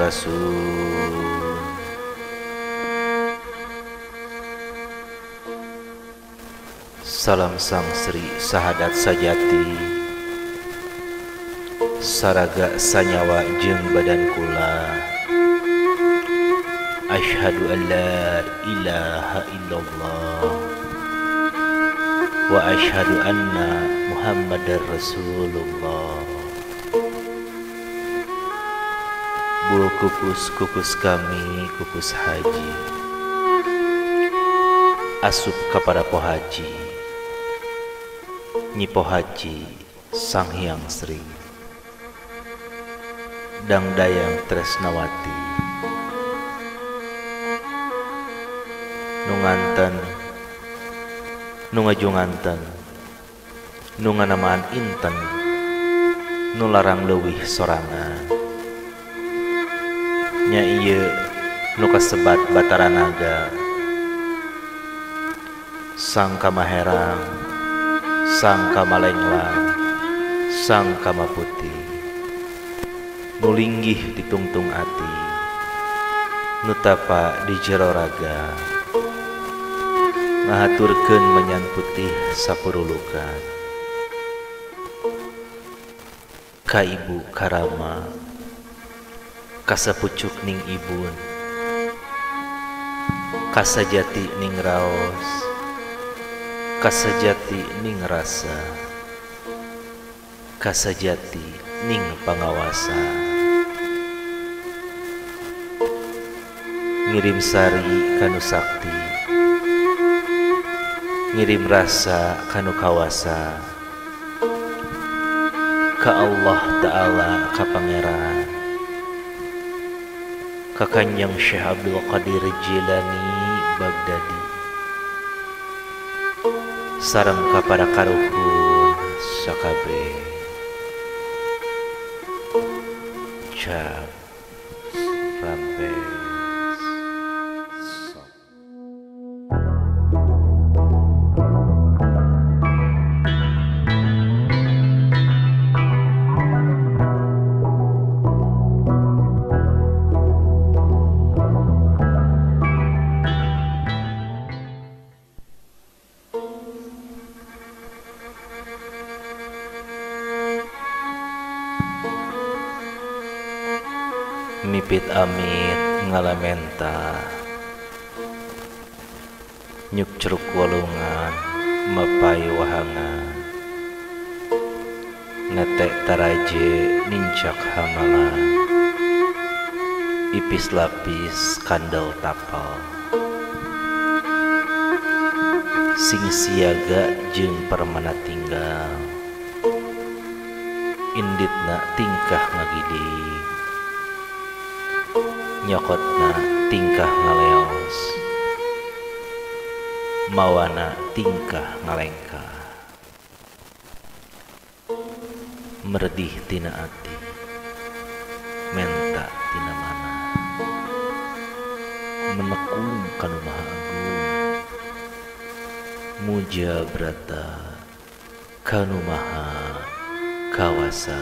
Sampurasun. Salam Sang Sri Sahadat Sajati, saraga sanyawa jeung badan kula. Asyhadu an la ilaha illallah wa asyhadu anna Muhammadar Rasulullah. Bulu kukus-kukus kami kukus haji, asup kepada pohaji, Nyi Pohaji Sang Hyang Sri Dang Dayang Tresnawati, nu nganten, nu ngajunganten, nu nganamaan inten, nu larang leuwih sorangan. Nya ieu nu kasebat Batara Naga, Sang Kamaherang, Sang Kamalenglang, Sang Kamaputih, nu linggih ditungtung ati, nu tapa di jero raga, ngahaturkeun menyan putih sapurulukan. Ka ibu karama, kasapucuk ning ibun, kasajati ning raos, kasajati ning rasa, kasajati ning pangawasa. Ngirim sari kanu sakti, ngirim rasa kanu kawasa, ka Allah Ta'ala ka Pangeran, ka Kanjeng Syekh Abdul Qadir Jilani Baghdadi, sareng ka para karuhun sakabeh. Cap rampes. Mipit amit ngalamenta, nyuk ceruk walungan mapai wahangan, netek taraje nincak hamalan, ipis lapis kandel tapal, sing siaga jeung permana tinggal, inditna tingkah ngagidik, nyokotna tingkah ngaleos, mawana tingkah ngalengkah, meredih tina ati, menta tina mana, menekung kanu maha agung, muja brata kanu maha kawasa.